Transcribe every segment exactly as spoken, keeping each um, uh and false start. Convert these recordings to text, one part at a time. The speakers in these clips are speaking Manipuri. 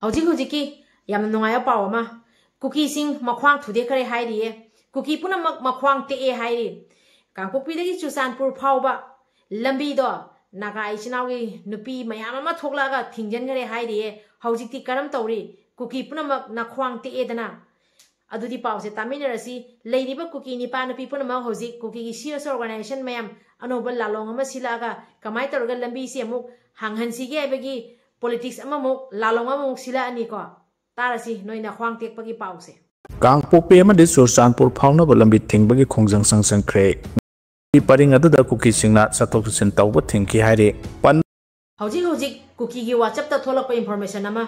ꯍꯧꯖꯤꯛ ꯍꯧꯖꯤꯛꯀꯤ ꯌꯥꯝꯅ ꯅꯨꯡꯉꯥꯏꯕ ꯄꯥꯎ ꯑꯃ, ꯀꯨꯀꯤꯁꯤꯡ ꯃꯈ꯭ꯋꯥꯡ ꯊꯨꯗꯦꯛꯈ꯭ꯔꯦ ꯍꯥꯏꯔꯤꯌꯦ꯫ ꯀꯨꯀꯤ ꯄꯨꯝꯅꯃꯛ ꯃꯈ꯭ꯋꯥꯡ ꯇꯦꯛꯑꯦ ꯍꯥꯏꯔꯤ꯫ ꯀꯥꯡꯄꯣꯛꯄꯤꯗꯒꯤ ꯆꯨꯔꯆꯥꯟꯄꯨꯔ ꯐꯥꯎꯕ ꯂꯝꯕꯤꯗꯣ ꯅꯥꯒꯥ ꯏꯆꯤꯟ ꯏꯅꯥꯎꯒꯤ ꯅꯨꯄꯤ ꯃꯌꯥꯝ ꯑꯃ ꯊꯣꯛꯂꯛꯑꯒ ꯊꯤꯡꯖꯤꯟꯈ꯭ꯔꯦ ꯍꯥꯏꯔꯤꯌꯦ꯫ ꯍꯧꯖꯤꯛꯇꯤ ꯀꯔꯝ ꯇꯧꯔꯤ? ꯀꯨꯀꯤ ꯄꯨꯝꯅꯃꯛ ꯅꯈ꯭ꯋꯥꯡ ꯇꯦꯛꯑꯦꯗꯅ꯫ ꯑꯗꯨꯗꯤ ꯄꯥꯎꯁꯦ ꯇꯥꯃꯤꯟꯅꯔꯁꯤ꯫ ꯂꯩꯔꯤꯕ ꯀꯨꯀꯤ ꯅꯤꯄꯥ ꯅꯨꯄꯤ ꯄꯨꯝꯅꯃꯛ ꯍꯧꯖꯤꯛ ꯀꯨꯀꯤꯒꯤ ꯁꯤ ꯑꯦꯁ organization ꯃꯌꯥꯝ ꯑꯅꯧꯕ ꯂꯥꯂꯣꯡ ꯑꯃ ꯁꯤꯜꯂꯛꯑꯒ ꯀꯃꯥꯏꯅ ꯇꯧꯔꯒ ꯂꯝꯕꯤꯁꯦ ꯑꯃꯨꯛ ꯍꯥꯡꯍꯟꯁꯤꯒꯦ ꯍꯥꯏꯕꯒꯤ politics ꯑꯃꯃꯨꯛ, ꯂꯥꯂꯣꯡ ꯑꯃꯃꯨꯛ ꯁꯤꯜꯂꯛꯑꯅꯤꯀꯣ꯫ ꯇꯥꯔꯁꯤ ꯅꯣꯏ ꯅꯈ꯭ꯋꯥꯡ ꯇꯦꯛꯄꯒꯤ ꯄꯥꯎꯁꯦ꯫ ꯀꯥꯡꯄꯣꯛꯄꯤ ꯑꯃꯗꯤ ꯆꯨꯔꯆꯥꯟꯄꯨꯔ ꯐꯥꯎꯅꯕ ꯂꯝꯕꯤ ꯊꯤꯡꯕꯒꯤ ꯈꯣꯡꯖꯪ ꯆꯪꯁꯤꯟꯈ꯭ꯔꯦ꯫ ꯄꯔꯤꯡ ꯑꯗꯨꯗ ꯀꯨꯀꯤꯁꯤꯡꯅ ꯆꯠꯊꯣꯛ ꯆꯠꯁꯤꯟ ꯇꯧꯕ ꯊꯤꯡꯈꯤ ꯍꯥꯏꯔꯤ꯫ ꯄꯟ- ꯍꯧꯖꯤꯛ ꯍꯧꯖꯤꯛ ꯀꯨꯀꯤꯒꯤ WhatsApp-ꯇ ꯊꯣꯛꯂꯛꯄ information ꯑꯃ,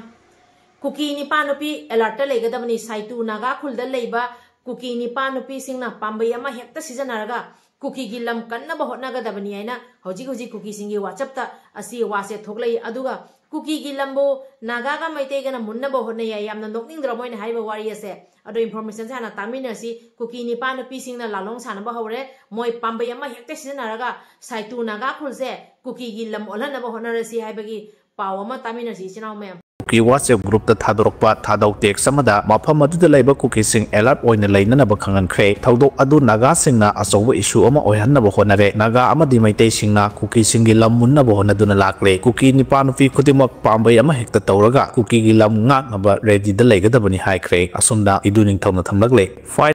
ꯀꯨꯀꯤ ꯅꯤꯄꯥ ꯅꯨꯄꯤ alert-ꯇ ꯂꯩꯒꯗꯕꯅꯤ꯫ ꯁꯥꯏꯇꯨ ꯅꯥꯒꯥ ꯈꯨꯜꯗ ꯂꯩꯕ ꯀꯨꯀꯤ ꯅꯤꯄꯥ ꯅꯨꯄꯤꯁꯤꯡꯅ ꯄꯥꯝꯕꯩ ꯑꯃ ꯍꯦꯛꯇ ꯁꯤꯖꯤꯟꯅꯔꯒ ꯀꯨꯀꯤꯒꯤ ꯂꯝ ꯀꯟꯅꯕ ꯍꯣꯠꯅꯒꯗꯕꯅꯤ ꯍꯥꯏꯅ ꯍꯧꯖꯤꯛ ꯍꯧꯖꯤꯛ ꯀꯨꯀꯤꯁꯤꯡꯒꯤ WhatsApp-ꯇ ꯑꯁꯤ ꯋꯥꯁꯦ ꯊꯣꯛꯂꯛꯏ꯫ ꯑꯗꯨꯒ ꯀꯨꯀꯤꯒꯤ ꯂꯝꯕꯨ ꯅꯥꯒꯥꯒ ꯃꯩꯇꯩꯒꯅ ꯃꯨꯟꯅꯕ ꯍꯣꯠꯅꯩ ꯍꯥꯏ꯫ ꯌꯥꯝꯅ ꯅꯣꯛꯅꯤꯡꯗ꯭ꯔꯣ ꯃꯣꯏꯅ ꯍꯥꯏꯔꯤꯕ ꯋꯥꯔꯤ ꯑꯁꯦ? ꯑꯗꯣ information-ꯁꯦ ꯍꯥꯟꯅ ꯇꯥꯃꯤꯟꯅꯁꯤ꯫ ꯀꯨꯀꯤ ꯅꯤꯄꯥ ꯅꯨꯄꯤꯁꯤꯡꯅ ꯂꯥꯂꯣꯡ ꯁꯥꯟꯅꯕ ꯍꯧꯔꯦ꯫ ꯃꯣꯏ ꯄꯥꯝꯕꯩ ꯑꯃ ꯍꯦꯛꯇ ꯁꯤꯖꯤꯟꯅꯔꯒ ꯁꯥꯏꯇꯨ ꯅꯥꯒꯥ ꯈꯨꯜꯁꯦ ꯀꯨꯀꯤꯒꯤ ꯂꯝ ꯑꯣꯜꯍꯟꯅꯕ ꯍꯣꯠꯅꯔꯁꯤ ꯍꯥꯏꯕꯒꯤ ꯄꯥꯎ ꯑꯃ ꯇꯥꯃꯤꯟꯅꯁꯤ, ꯏꯆꯤꯟ ꯏꯅꯥꯎ ꯃꯌꯥꯝ꯫ ꯀꯨꯀꯤ WhatsApp group-ꯇ ꯊꯥꯗꯣꯔꯛꯄ ꯊꯥꯗꯧ text ꯑꯃꯗ ꯃꯐꯝ ꯑꯗꯨꯗ ꯂꯩꯕ ꯀꯨꯀꯤꯁꯤꯡ alert ꯑꯣꯏꯅ ꯂꯩꯅꯅꯕ ꯈꯪꯍꯟꯈ꯭ꯔꯦ꯫ ꯊꯧꯗꯣꯛ ꯑꯗꯨ ꯅꯥꯒꯥꯁꯤꯡꯅ ꯑꯆꯧꯕ issue ꯑꯃ ꯑꯣꯏꯍꯟꯅꯕ ꯍꯣꯠꯅꯔꯦ꯫ ꯅꯥꯒꯥ ꯑꯃꯗꯤ ꯃꯩꯇꯩꯁꯤꯡꯅ ꯀꯨꯀꯤꯁꯤꯡꯒꯤ ꯂꯝ ꯃꯨꯟꯅꯕ ꯍꯣꯠꯅꯗꯨꯅ ꯂꯥꯛꯂꯦ꯫ ꯀꯨꯀꯤ ꯅꯤꯄꯥ ꯅꯨꯄꯤ ꯈꯨꯗꯤꯡꯃꯛ ꯄꯥꯝꯕꯩ ꯑꯃ ꯍꯦꯛꯇ ꯇꯧꯔꯒ ꯀꯨꯀꯤꯒꯤ ꯂꯝ ꯉꯥꯛꯅꯕ ready-ꯗ ꯂꯩꯒꯗꯕꯅꯤ ꯍꯥꯏꯈ꯭ꯔꯦ꯫ ꯑꯁꯨꯝꯅ ꯏꯗꯨ ꯅꯤꯡꯊꯧꯅ ꯊꯝꯂꯛꯂꯦ꯫ ꯐꯥꯏ-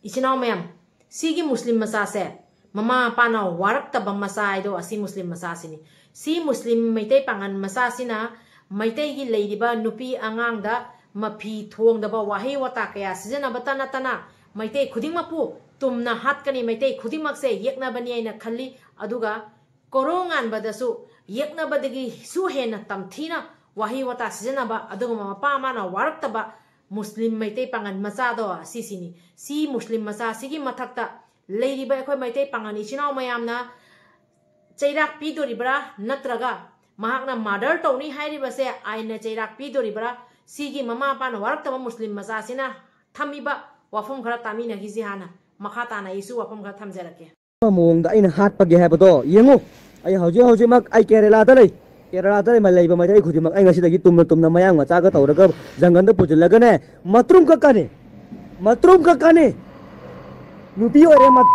ꯏꯆꯤꯟ ꯏꯅꯥꯎ ꯃꯌꯥꯝ, ꯁꯤꯒꯤ ꯃꯨꯁꯂꯤꯝ ꯃꯆꯥꯁꯦ, ꯃꯃꯥ ꯃꯄꯥꯅ ꯋꯥꯔꯛꯇꯕ ꯃꯆꯥ ꯍꯥꯏꯗꯣ ꯑꯁꯤ ꯃꯨꯁꯂꯤꯝ ꯃꯆꯥꯁꯤꯅꯤ꯫ ꯁꯤ ꯃꯨꯁꯂꯤꯝ ꯃꯩꯇꯩ ꯄꯥꯉꯟ ꯃꯆꯥꯁꯤꯅ ꯃꯩꯇꯩꯒꯤ ꯂꯩꯔꯤꯕ ꯅꯨꯄꯤ ꯑꯉꯥꯡꯗ ꯃꯐꯤ ꯊꯣꯡꯗꯕ ꯋꯥꯍꯩ ꯋꯥꯇꯥ ꯀꯌꯥ ꯁꯤꯖꯤꯟꯅꯕꯇ ꯅꯠꯇꯅ ꯃꯩꯇꯩ ꯈꯨꯗꯤꯡꯃꯛꯄꯨ ꯇꯨꯝꯅ ꯍꯥꯠꯀꯅꯤ, ꯃꯩꯇꯩ ꯈꯨꯗꯤꯡꯃꯛꯁꯦ ꯌꯦꯛꯅꯕꯅꯤ ꯍꯥꯏꯅ ꯈꯜꯂꯤ꯫ ꯑꯗꯨꯒ ꯀꯣꯔꯧ ꯉꯥꯟꯕꯗꯁꯨ ꯌꯦꯛꯅꯕꯗꯒꯤꯁꯨ ꯍꯦꯟꯅ ꯇꯝꯊꯤꯅ ꯋꯥꯍꯩ ꯋꯥꯇꯥ ꯁꯤꯖꯤꯟꯅꯕ, ꯑꯗꯨꯒꯨꯝꯕ ꯃꯄꯥ ꯃꯃꯥꯅ ꯋꯥꯔꯛꯇꯕ ꯃꯨꯁꯂꯤꯝ ꯃꯩꯇꯩ ꯄꯥꯉꯟ ꯃꯆꯥꯗꯣ ꯑꯁꯤꯁꯤꯅꯤ꯫ ꯁꯤ ꯃꯨꯁꯂꯤꯝ ꯃꯆꯥꯁꯤꯒꯤ ꯃꯊꯛꯇ ꯂꯩꯔꯤꯕ ꯑꯩꯈꯣꯏ ꯃꯩꯇꯩ ꯄꯥꯉꯟ ꯏꯆꯤꯟ ꯏꯅꯥꯎ ꯃꯌꯥꯝꯅ ꯆꯩꯔꯥꯛ ꯄꯤꯗꯣꯔꯤꯕ꯭ꯔꯥ, ꯅꯠꯇ꯭ꯔꯒ ꯃꯍꯥꯛꯅ murder ꯇꯧꯅꯤ ꯍꯥꯏꯔꯤꯕꯁꯦ ꯑꯥꯏꯟꯅ ꯆꯩꯔꯥꯛ ꯄꯤꯗꯣꯔꯤꯕ꯭ꯔꯥ? ꯁꯤꯒꯤ ꯃꯃꯥ ꯃꯄꯥꯅ ꯋꯥꯔꯛꯇꯕ ꯃꯨꯁꯂꯤꯝ ꯃꯆꯥꯁꯤꯅ ꯊꯝꯃꯤꯕ ꯋꯥꯐꯝ ꯈꯔ ꯇꯥꯃꯤꯟꯅꯈꯤꯁꯤ꯫ ꯍꯥꯟꯅ ꯃꯈꯥ ꯇꯥꯅ ꯑꯩꯁꯨ ꯋꯥꯐꯝ ꯈꯔ ꯊꯝꯖꯔꯛꯀꯦ꯫ ꯃꯑꯣꯡꯗ ꯑꯩꯅ ꯍꯥꯠꯄꯒꯦ ꯍꯥꯏꯕꯗꯣ ꯌꯦꯡꯉꯨ꯫ ꯑꯩ ꯍꯧꯖꯤꯛ ꯍꯧꯖꯤꯛꯃꯛ ꯑꯩ ꯀꯦꯔꯦꯂꯥꯗ ꯂꯩ꯫ ꯀꯦꯔꯂꯥꯗ ꯂꯩꯕ ꯃꯩꯇꯩ ꯈꯨꯗꯤꯡꯃꯛ ꯑꯩ ꯉꯁꯤꯗꯒꯤ ꯇꯨꯝꯅ ꯇꯨꯝꯅ ꯃꯌꯥꯡ ꯃꯆꯥꯒ ꯇꯧꯔꯒ ꯖꯪꯒꯜꯗ ꯄꯨꯁꯤꯜꯂꯒꯅꯦ, ꯃꯇ꯭ꯔꯨꯝ ꯀꯛꯀꯅꯤ꯫ ꯃꯇ꯭ꯔꯨꯝ ꯀꯛꯀꯅꯤ꯫ ꯅꯨꯄꯤ ꯑꯣꯏꯔꯦ, ꯃ-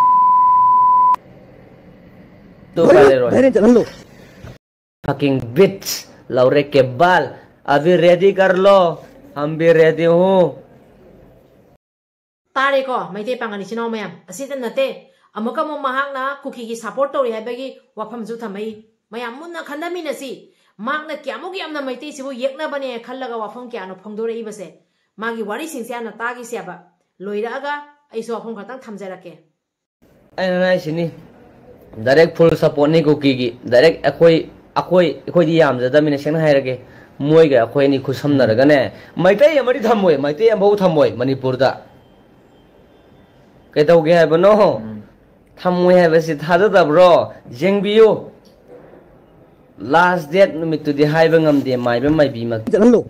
ꯇꯨ ꯂꯣꯏꯔꯦ, ꯀꯥꯂꯦꯔꯣꯏ꯫ ꯙꯥꯏꯔꯦꯟ ꯆꯠꯍꯜꯂꯨ꯫ Fucking bitch, ꯂꯧꯔꯦ ꯀꯦꯕꯥꯜ꯫ अभी ready कर लो, हम भी ready हूँ꯫ ꯇꯥꯔꯦꯀꯣ, ꯃꯩꯇꯩ ꯄꯥꯉꯜ ꯏꯆꯤꯟ ꯏꯅꯥꯎ ꯃꯌꯥꯝ, ꯑꯁꯤꯇ ꯅꯠꯇꯦ, ꯑꯃꯨꯛꯀ ꯑꯃꯨꯛ ꯃꯍꯥꯛꯅ ꯀꯨꯀꯤꯒꯤ support ꯇꯧꯔꯤ ꯍꯥꯏꯕꯒꯤ ꯋꯥꯐꯝꯁꯨ ꯊꯝꯃꯛꯏ꯫ ꯃꯌꯥꯝ ꯃꯨꯟꯅ ꯈꯟꯊꯃꯤꯟꯅꯁꯤ꯫ ꯃꯍꯥꯛꯅ ꯀꯌꯥꯃꯨꯛ ꯌꯥꯝꯅ ꯃꯩꯇꯩꯁꯤꯕꯨ ꯌꯦꯛꯅꯕꯅꯦ ꯈꯜꯂꯒ ꯋꯥꯐꯝ ꯀꯌꯥꯅꯣ ꯐꯣꯡꯗꯣꯔꯛꯏꯕꯁꯦ꯫ ꯃꯥꯒꯤ ꯋꯥꯔꯤꯁꯤꯡꯁꯦ ꯍꯥꯟꯅ ꯇꯥꯈꯤꯁꯦꯕ꯫ ꯂꯣꯏꯔꯛꯑꯒ ꯑꯩꯁꯨ ꯋꯥꯐꯝ ꯈꯛꯇꯪ ꯊꯝꯖꯔꯛꯀꯦ꯫ ꯑꯩꯅ ꯍꯥꯏꯁꯤꯅꯤ, direct full supportꯅꯤ ꯀꯨꯀꯤꯒꯤ꯫ Direct ꯑꯩꯈꯣꯏ, ꯑꯩꯈꯣꯏ, ꯑꯩꯈꯣꯏꯗꯤ ꯌꯥꯝꯖꯗꯕꯅꯤꯅ ꯁꯦꯡꯅ ꯍꯥꯏꯔꯒꯦ, ꯃꯣꯏꯒ ꯑꯩꯈꯣꯏ ꯑꯅꯤ ꯈꯨꯠꯁꯝꯅꯔꯒꯅꯦ, ꯃꯩꯇꯩ ꯑꯃꯗꯤ ꯊꯝꯃꯣꯏ, ꯃꯩꯇꯩ ꯑꯃꯐꯥꯎ ꯊꯝꯃꯣꯏ ꯃꯅꯤꯄꯨꯔꯗ꯫ ꯀꯩꯗꯧꯒꯦ ꯍꯥꯏꯕꯅꯣ? ꯎꯝ꯫ ꯊꯝꯃꯣꯏ ꯍꯥꯏꯕꯁꯤ ꯊꯥꯖꯗꯕ꯭ꯔꯣ? ꯌꯦꯡꯕꯤꯌꯨ, last date ꯅꯨꯃꯤꯠꯇꯨꯗꯤ ꯍꯥꯏꯕ ꯉꯝꯗꯦ, ꯃꯥꯏꯕ ꯃꯥꯏꯕꯤꯃꯛ꯫ ꯆꯠꯍꯜꯂꯣ꯫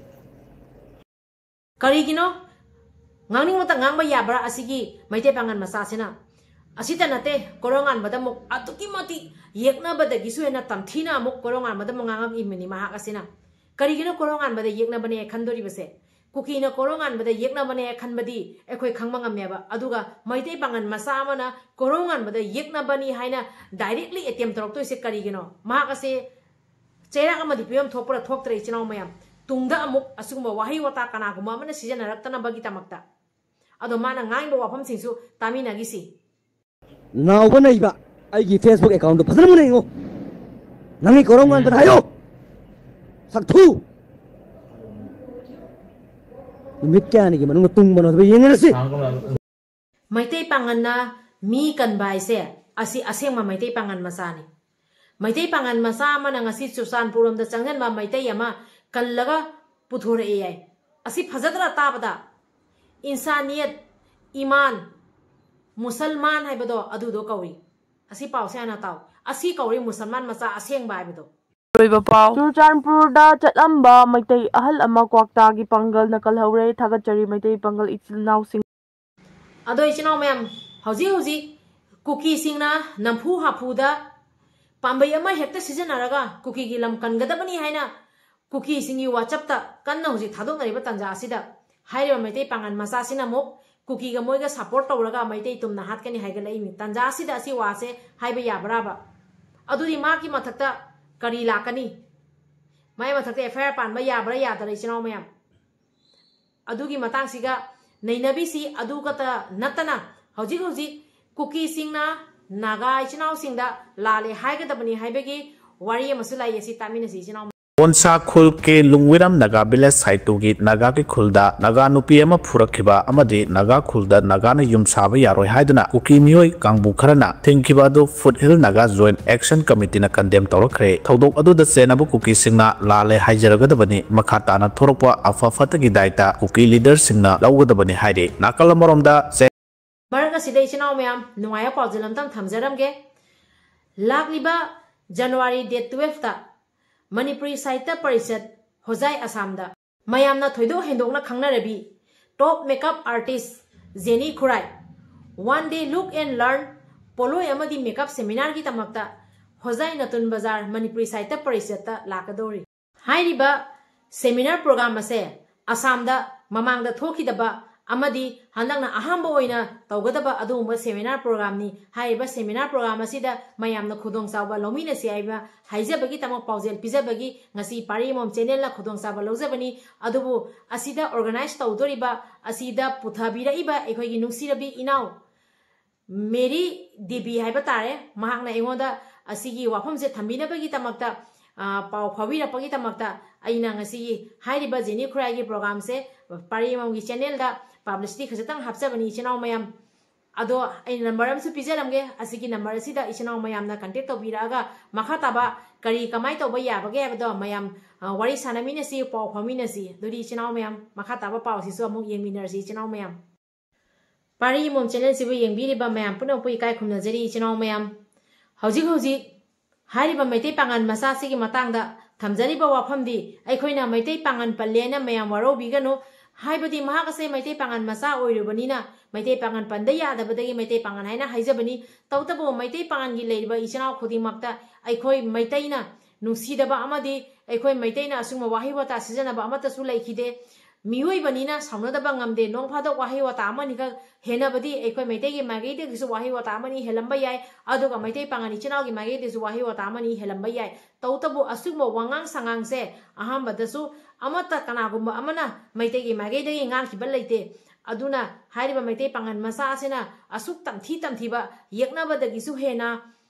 ꯀꯔꯤꯒꯤꯅꯣ? ꯉꯥꯡꯅꯤꯡꯕꯇ ꯉꯥꯡꯕ ꯌꯥꯕ꯭ꯔꯥ ꯑꯁꯤꯒꯤ ꯃꯩꯇꯩ ꯄꯥꯉꯜ ꯃꯆꯥꯁꯤꯅ? ꯑꯁꯤꯇ ꯅꯠꯇꯦ, ꯀꯣꯔꯧꯉꯥꯟꯕꯗ ꯑꯃꯨꯛ ꯑꯗꯨꯛꯀꯤ ꯃꯇꯤꯛ ꯌꯦꯛꯅꯕꯗꯒꯤꯁꯨ ꯍꯦꯟꯅ ꯇꯝꯊꯤꯅ ꯑꯃꯨꯛ ꯀꯣꯔꯧꯉꯥꯟꯕꯗ ꯑꯃꯨꯛ ꯉꯥꯡꯉꯛꯏꯕꯅꯤ ꯃꯍꯥꯛ ꯑꯁꯤꯅ꯫ ꯀꯔꯤꯒꯤꯅꯣ ꯀꯣꯔꯧꯉꯥꯟꯕꯗ ꯌꯦꯛꯅꯕꯅꯦ ꯈꯟꯗꯣꯔꯤꯕꯁꯦ? ꯀꯨꯀꯤꯅ ꯀꯣꯔꯧꯉꯥꯟꯕꯗ ꯌꯦꯛꯅꯕꯅꯦ ꯈꯟꯕꯗꯤ ꯑꯩꯈꯣꯏ ꯈꯪꯕ ꯉꯝꯃꯦꯕ꯫ ꯑꯗꯨꯒ ꯃꯩꯇꯩ ꯄꯥꯉꯜ ꯃꯆꯥ ꯑꯃꯅ ꯀꯣꯔꯧꯉꯥꯟꯕꯗ ꯌꯦꯛꯅꯕꯅꯤ ꯍꯥꯏꯅ directly attempt ꯇꯧꯔꯛꯇꯣꯏꯁꯦ ꯀꯔꯤꯒꯤꯅꯣ? ꯃꯍꯥꯛ ꯑꯁꯦ ꯆꯩꯔꯥꯛ ꯑꯃꯗꯤ ꯄꯤꯐꯝ ꯊꯣꯛꯄ꯭ꯔꯥ ꯊꯣꯛꯇ꯭ꯔꯦ, ꯏꯆꯤꯟ ꯏꯅꯥꯎ ꯃꯌꯥꯝ? ꯇꯨꯡꯗ ꯑꯃꯨꯛ ꯑꯁꯤꯒꯨꯝꯕ ꯋꯥꯍꯩ ꯋꯥꯇꯥ ꯀꯅꯥꯒꯨꯝꯕ ꯑꯃꯅ ꯁꯤꯖꯤꯟꯅꯔꯛꯇꯅꯕꯒꯤꯗꯃꯛꯇ꯫ ꯑꯗꯣ ꯃꯥꯅ ꯉꯥꯡꯕ ꯋꯥꯐꯝꯁꯤꯡꯁꯨ ꯇꯥꯃꯤꯟꯅꯈꯤꯁꯤ꯫ ꯅꯥꯎꯕ ꯅꯩꯕ, ꯑꯩꯒꯤ Facebook accountꯗꯨ ꯐꯖꯅ ꯃꯨꯟꯅ ꯌꯦꯡꯉꯨ꯫ ꯅꯪꯒꯤ ꯀꯣꯔꯧꯉꯥꯟꯕꯗ ꯍꯥꯏꯌꯣ꯫ ꯁꯛꯊꯨ꯫ ꯅꯨꯃꯤꯠ ꯀꯌꯥꯅꯤꯒꯤ ꯃꯅꯨꯡꯗ ꯇꯨꯡꯕꯅꯣ ꯍꯥꯏꯕ ꯌꯦꯡꯉꯔꯁꯤ꯫ ꯃꯩꯇꯩ ꯄꯥꯉꯜꯅ ꯃꯤ ꯀꯟꯕ ꯍꯥꯏꯁꯦ ꯑꯁꯤ ꯑꯁꯦꯡꯕ ꯃꯩꯇꯩ ꯄꯥꯉꯜ ꯃꯆꯥꯅꯤ꯫ ꯃꯩꯇꯩ ꯄꯥꯉꯜ ꯃꯆꯥ ꯑꯃꯅ ꯉꯁꯤ ꯆꯨꯔꯆꯥꯟꯄꯨꯔ ꯂꯣꯝꯗ ꯆꯪꯁꯤꯟꯕ ꯃꯩꯇꯩ ꯑꯃ ꯀꯜꯂꯒ ꯄꯨꯊꯣꯔꯛꯑꯦ ꯍꯥꯏ꯫ ꯑꯁꯤ ꯐꯖꯗ꯭ꯔꯥ ꯇꯥꯕꯗ? ꯏꯟꯁꯥꯅꯤꯌꯠ, ꯏꯃꯥꯟ, ꯃꯨꯁꯜꯃꯥꯟ ꯍꯥꯏꯕꯗꯣ ꯑꯗꯨꯗꯣ ꯀꯧꯏ꯫ ꯑꯁꯤ ꯄꯥꯎꯁꯦ ꯍꯥꯟꯅ ꯇꯥꯎ꯫ ꯑꯁꯤ ꯀꯧꯏ ꯃꯨꯁꯜꯃꯥꯟ ꯃꯆꯥ ꯑꯁꯦꯡꯕ ꯍꯥꯏꯕꯗꯣ꯫ ꯂꯣꯏꯕ ꯄꯥꯎ꯫ ꯆꯨꯔꯆꯥꯟꯄꯨꯔꯗ ꯆꯠꯂꯝꯕ ꯃꯩꯇꯩ ꯑꯍꯜ ꯑꯃ ꯀ꯭ꯋꯥꯛꯇꯥꯒꯤ ꯄꯥꯡꯒꯜꯅ ꯀꯜꯍꯧꯔꯦ꯫ ꯊꯥꯒꯠꯆꯔꯤ ꯃꯩꯇꯩ ꯄꯥꯡꯒꯜ ꯏꯆꯤꯜ ꯏꯅꯥꯎꯁꯤꯡ꯫ ꯑꯗꯣ ꯏꯆꯤꯟ ꯏꯅꯥꯎ ꯃꯌꯥꯝ, ꯍꯧꯖꯤꯛ ꯍꯧꯖꯤꯛ ꯀꯨꯀꯤꯁꯤꯡꯅ ꯅꯝꯐꯨ ꯍꯥꯐꯨꯗ ꯄꯥꯝꯕꯩ ꯑꯃ ꯍꯦꯛꯇ ꯁꯤꯖꯤꯟꯅꯔꯒ ꯀꯨꯀꯤꯒꯤ ꯂꯝ ꯀꯟꯒꯗꯕꯅꯤ ꯍꯥꯏꯅ ꯀꯨꯀꯤꯁꯤꯡꯒꯤ WhatsApp-ꯇ ꯀꯟꯅ ꯍꯧꯖꯤꯛ ꯊꯥꯗꯣꯛꯅꯔꯤꯕ ꯇꯥꯟꯖꯥ ꯑꯁꯤꯗ, ꯍꯥꯏꯔꯤꯕ ꯃꯩꯇꯩ ꯄꯥꯡꯒꯜ ꯃꯆꯥꯁꯤꯅ ꯑꯃꯨꯛ ꯀꯨꯀꯤꯒ ꯃꯣꯏꯒ support ꯇꯧꯔꯒ ꯃꯩꯇꯩ ꯇꯨꯝꯅ ꯍꯥꯠꯀꯅꯤ ꯍꯥꯏꯒꯠꯂꯛꯏꯅꯤ꯫ ꯇꯥꯟꯖꯥ ꯑꯁꯤꯗ ꯑꯁꯤ ꯋꯥꯁꯦ ꯍꯥꯏꯕ ꯌꯥꯕ꯭ꯔꯥꯕ? ꯑꯗꯨꯗꯤ ꯃꯍꯥꯛꯀꯤ ꯃꯊꯛꯇ ꯀꯔꯤ ꯂꯥꯛꯀꯅꯤ? ꯃꯥꯏ ꯃꯊꯛꯇ FIR ꯄꯥꯟꯕ ꯌꯥꯕ꯭ꯔꯥ ꯌꯥꯗ꯭ꯔꯥ, ꯏꯆꯤꯟ ꯏꯅꯥꯎ ꯃꯌꯥꯝ? ꯑꯗꯨꯒꯤ ꯃꯇꯥꯡꯁꯤꯒ ꯅꯩꯅꯕꯤꯁꯤ꯫ ꯑꯗꯨ ꯈꯛꯇ ꯅꯠꯇꯅ ꯍꯧꯖꯤꯛ ꯍꯧꯖꯤꯛ ꯀꯨꯀꯤꯁꯤꯡꯅ ꯅꯥꯒꯥ ꯏꯆꯤꯟ ꯏꯅꯥꯎꯁꯤꯡꯗ ꯂꯥꯜꯂꯦ ꯍꯥꯏꯒꯗꯕꯅꯤ ꯍꯥꯏꯕꯒꯤ ꯋꯥꯔꯤ ꯑꯃꯁꯨ ꯂꯥꯛꯏ꯫ ꯑꯁꯤ ꯇꯥꯃꯤꯟꯅꯁꯤ, ꯏꯆꯤꯟ ꯏꯅꯥꯎ꯫ ꯕꯣꯟꯁꯥ ꯈꯨꯜ ꯀꯦ ꯂꯨꯡꯋꯤꯔꯥꯝ ꯅꯥꯒꯥ ꯚꯤꯂꯦꯖ ꯁꯥꯏꯇꯣꯒꯤ ꯅꯥꯒꯥꯒꯤ ꯈꯨꯜꯗ ꯅꯥꯒꯥ ꯅꯨꯄꯤ ꯑꯃ ꯐꯨꯔꯛꯈꯤꯕ ꯑꯃꯗꯤ ꯅꯥꯒꯥ ꯈꯨꯜꯗ ꯅꯥꯒꯥꯅ ꯌꯨꯝ ꯁꯥꯕ ꯌꯥꯔꯣꯏ ꯍꯥꯏꯗꯨꯅ ꯀꯨꯀꯤ ꯃꯤꯑꯣꯏ ꯀꯥꯡꯕꯨ ꯈꯔꯅ ꯊꯤꯡꯈꯤꯕ ꯑꯗꯨ foot hill Naga joint action ꯀꯃꯤꯇꯤꯅ ꯀꯟꯗꯦꯝ ꯇꯧꯔꯛꯈ꯭ꯔꯦ꯫ ꯊꯧꯗꯣꯛ ꯑꯗꯨꯗ ꯆꯦꯟꯅꯕ ꯀꯨꯀꯤꯁꯤꯡꯅ ꯂꯥꯜꯂꯦ ꯍꯥꯏꯖꯔꯒꯗꯕꯅꯤ, ꯃꯈꯥ ꯇꯥꯅ ꯊꯣꯔꯛꯄ ꯑꯐ ꯐꯠꯇꯒꯤ ꯗꯥꯏꯇ ꯀꯨꯀꯤ ꯂꯤꯗꯔꯁꯤꯡꯅ ꯂꯧꯒꯗꯕꯅꯤ ꯍꯥꯏꯔꯤ꯫ ꯅꯥꯀꯜ ꯑꯃꯔꯣꯝꯗ ꯆꯦ- ꯃꯔꯛ ꯑꯁꯤꯗ ꯏꯆꯤꯟ ꯏꯅꯥꯎ ꯃꯌꯥꯝ, ꯅꯨꯡꯉꯥꯏꯕ ꯄꯥꯎꯖꯦꯜ ꯑꯝꯇꯪ ꯊꯝꯖꯔꯝꯒꯦ꯫ ꯂꯥꯛꯂꯤꯕ January date twelve-ꯇ ꯃꯅꯤꯄꯨꯔꯤ ꯁꯥꯍꯤꯇ꯭ꯌ ꯄꯔꯤꯁꯠ ꯍꯣꯖꯥꯏ ꯑꯁꯥꯝꯗ ꯃꯌꯥꯝꯅ ꯊꯣꯏꯗꯣꯛ ꯍꯦꯟꯗꯣꯛꯅ ꯈꯪꯅꯔꯕꯤ top makeup artist Jenny Khurai one day look and learn ꯄꯣꯠꯂꯣꯏ ꯑꯃꯗꯤ makeup seminar-ꯒꯤꯗꯃꯛꯇ ꯍꯣꯖꯥꯏ ꯅꯇꯨꯟ ꯕꯖꯥꯔ ꯃꯅꯤꯄꯨꯔꯤ ꯁꯥꯍꯤꯇ꯭ꯌ ꯄꯔꯤꯁꯠꯇ ꯂꯥꯛꯀꯗꯧꯔꯤ꯫ ꯍꯥꯏꯔꯤꯕ seminar program ꯑꯁꯦ ꯑꯁꯥꯝꯗ ꯃꯃꯥꯡꯗ ꯊꯣꯛꯈꯤꯗꯕ ꯑꯃꯗꯤ ꯍꯟꯗꯛꯅ ꯑꯍꯥꯟꯕ ꯑꯣꯏꯅ ꯇꯧꯒꯗꯕ ꯑꯗꯨꯒꯨꯝꯕ seminar program-ꯅꯤ꯫ ꯍꯥꯏꯔꯤꯕ seminar program ꯑꯁꯤꯗ ꯃꯌꯥꯝꯅ ꯈꯨꯗꯣꯡꯆꯥꯕ ꯂꯧꯃꯤꯟꯅꯁꯤ ꯍꯥꯏꯕ ꯍꯥꯏꯖꯕꯒꯤꯗꯃꯛ ꯄꯥꯎꯖꯦꯜ ꯄꯤꯖꯕꯒꯤ ꯉꯁꯤ ꯄꯥꯔꯤ ꯑꯃꯃꯝ channel-ꯅ ꯈꯨꯗꯣꯡꯆꯥꯕ ꯂꯧꯖꯕꯅꯤ꯫ ꯑꯗꯨꯕꯨ ꯑꯁꯤꯗ organize ꯇꯧꯗꯣꯔꯤꯕ, ꯑꯁꯤꯗ ꯄꯨꯊꯕꯤꯔꯛꯏꯕ ꯑꯩꯈꯣꯏꯒꯤ ꯅꯨꯡꯁꯤꯔꯕꯤ ꯏꯅꯥꯎ ꯃꯦꯔꯤ ꯗꯦꯕꯤ ꯍꯥꯏꯕ ꯇꯥꯔꯦ, ꯃꯍꯥꯛꯅ ꯑꯩꯉꯣꯟꯗ ꯑꯁꯤꯒꯤ ꯋꯥꯐꯝꯁꯦ ꯊꯝꯕꯤꯅꯕꯒꯤꯗꯃꯛꯇ, ꯑ, ꯄꯥꯎ ꯐꯥꯎꯕꯤꯔꯛꯄꯒꯤꯗꯃꯛꯇ ꯑꯩꯅ ꯉꯁꯤꯒꯤ ꯍꯥꯏꯔꯤꯕ ꯖꯦꯅꯤ ꯈꯨꯔꯥꯏꯒꯤ program-ꯁꯦ ꯄꯥꯔꯤ ꯑꯃꯃꯝꯒꯤ channel-ꯗ publicity ꯈꯖꯤꯛꯇꯪ ꯍꯥꯞꯆꯕꯅꯤ, ꯏꯆꯤꯟ ꯏꯅꯥꯎ ꯃꯌꯥꯝ꯫ ꯑꯗꯣ ꯑꯩꯅ number ꯑꯃꯁꯨ ꯄꯤꯖꯔꯝꯒꯦ, ꯑꯁꯤꯒꯤ number ꯑꯁꯤꯗ ꯏꯆꯤꯟ ꯏꯅꯥꯎ ꯃꯌꯥꯝꯅ contact ꯇꯧꯕꯤꯔꯛꯑꯒ ꯃꯈꯥ ꯇꯥꯕ ꯀꯔꯤ ꯀꯃꯥꯏꯅ ꯇꯧꯕ ꯌꯥꯕꯒꯦ ꯍꯥꯏꯕꯗꯣ ꯃꯌꯥꯝ, ꯑ, ꯋꯥꯔꯤ ꯁꯥꯟꯅꯃꯤꯟꯅꯁꯤ, ꯄꯥꯎ ꯐꯥꯎꯃꯤꯟꯅꯁꯤ꯫ ꯑꯗꯨꯗꯤ ꯏꯆꯤꯟ ꯏꯅꯥꯎ ꯃꯌꯥꯝ, ꯃꯈꯥ ꯇꯥꯕ ꯄꯥꯎꯁꯤꯁꯨ ꯑꯃꯨꯛ ꯌꯦꯡꯃꯤꯟꯅꯔꯁꯤ, ꯏꯆꯤꯟ ꯏꯅꯥꯎ ꯃꯌꯥꯝ꯫ ꯄꯥꯔꯤ ꯑꯃꯃꯝ channel-ꯁꯤꯕꯨ ꯌꯦꯡꯕꯤꯔꯤꯕ ꯃꯌꯥꯝ ꯄꯨꯝꯅꯃꯛꯄꯨ ꯏꯀꯥꯏ ꯈꯨꯝꯅꯖꯔꯤ, ꯏꯆꯤꯟ ꯏꯅꯥꯎ ꯃꯌꯥꯝ꯫ ꯍꯧꯖꯤꯛ ꯍꯧꯖꯤꯛ ꯍꯥꯏꯔꯤꯕ ꯃꯩꯇꯩ ꯄꯥꯉꯟ ꯃꯆꯥꯁꯤꯒꯤ ꯃꯇꯥꯡꯗ ꯊꯝꯖꯔꯤꯕ ꯋꯥꯐꯝꯗꯤ, ꯑꯩꯈꯣꯏꯅ ꯃꯩꯇꯩ ꯄꯥꯉꯟ ꯄꯜꯂꯦꯅ ꯃꯌꯥꯝ ꯋꯥꯔꯧꯕꯤꯒꯅꯨ꯫ ꯍꯥꯏꯕꯗꯤ ꯃꯍꯥꯛ ꯑꯁꯦ ꯃꯩꯇꯩ ꯄꯥꯉꯟ ꯃꯆꯥ ꯑꯣꯏꯔꯨꯕꯅꯤꯅ ꯃꯩꯇꯩ ꯄꯥꯉꯟ ꯄꯟꯗ ꯌꯥꯗꯕꯗꯒꯤ ꯃꯩꯇꯩ ꯄꯥꯉꯟ ꯍꯥꯏꯅ ꯍꯥꯏꯖꯕꯅꯤ꯫ ꯇꯧꯕꯇꯕꯨ ꯃꯩꯇꯩ ꯄꯥꯉꯟꯒꯤ ꯂꯩꯔꯤꯕ ꯏꯆꯤꯟ ꯏꯅꯥꯎ ꯈꯨꯗꯤꯡꯃꯛꯇ ꯑꯩꯈꯣꯏ ꯃꯩꯇꯩꯅ ꯅꯨꯡꯁꯤꯗꯕ ꯑꯃꯗꯤ ꯑꯩꯈꯣꯏ ꯃꯩꯇꯩꯅ ꯑꯁꯤꯒꯨꯝꯕ ꯋꯥꯍꯩ ꯋꯥꯇꯥ ꯁꯤꯖꯤꯟꯅꯕ ꯑꯃꯠꯇꯁꯨ ꯂꯩꯈꯤꯗꯦ꯫ ꯃꯤꯑꯣꯏꯕꯅꯤꯅ ꯁꯥꯎꯅꯗꯕ ꯉꯝꯗꯦ꯫ ꯅꯣꯡ ꯐꯥꯗꯣꯛ ꯋꯥꯍꯩ ꯋꯥꯇꯥ ꯑꯃꯅꯤꯈꯛ ꯍꯦꯟꯅꯕꯗꯤ ꯑꯩꯈꯣꯏ ꯃꯩꯇꯩꯒꯤ ꯃꯥꯏꯀꯩꯗꯒꯤꯁꯨ ꯋꯥꯍꯩ ꯋꯥꯇꯥ ꯑꯃꯅꯤ ꯍꯦꯜꯂꯝꯕ ꯌꯥꯏ, ꯑꯗꯨꯒ ꯃꯩꯇꯩ ꯄꯥꯉꯟ ꯏꯆꯤꯟ ꯏꯅꯥꯎꯒꯤ ꯃꯥꯏꯀꯩꯗꯒꯤꯁꯨ ꯋꯥꯍꯩ ꯋꯥꯇꯥ ꯑꯃꯅꯤ ꯍꯦꯜꯂꯝꯕ ꯌꯥꯏ꯫ ꯇꯧꯕꯇꯕꯨ ꯑꯁꯤꯒꯨꯝꯕ ꯋꯥꯉꯥꯡ ꯁꯉꯥꯡꯁꯦ ꯑꯍꯥꯟꯕꯗꯁꯨ ꯑꯃꯠꯇ ꯀꯅꯥꯒꯨꯝꯕ ꯑꯃꯅ ꯃꯩꯇꯩꯒꯤ ꯃꯥꯏꯀꯩꯗꯒꯤ ꯉꯥꯡꯈꯤꯕ ꯂꯩꯇꯦ꯫ ꯑꯗꯨꯅ ꯍꯥꯏꯔꯤꯕ ꯃꯩꯇꯩ ꯄꯥꯉꯟ ꯃꯆꯥ ꯑꯁꯤꯅ ꯑꯁꯨꯛ ꯇꯝꯊꯤ ꯇꯝꯊꯤꯕ, ꯌꯦꯛꯅꯕꯗꯒꯤꯁꯨ ꯍꯦꯟꯅ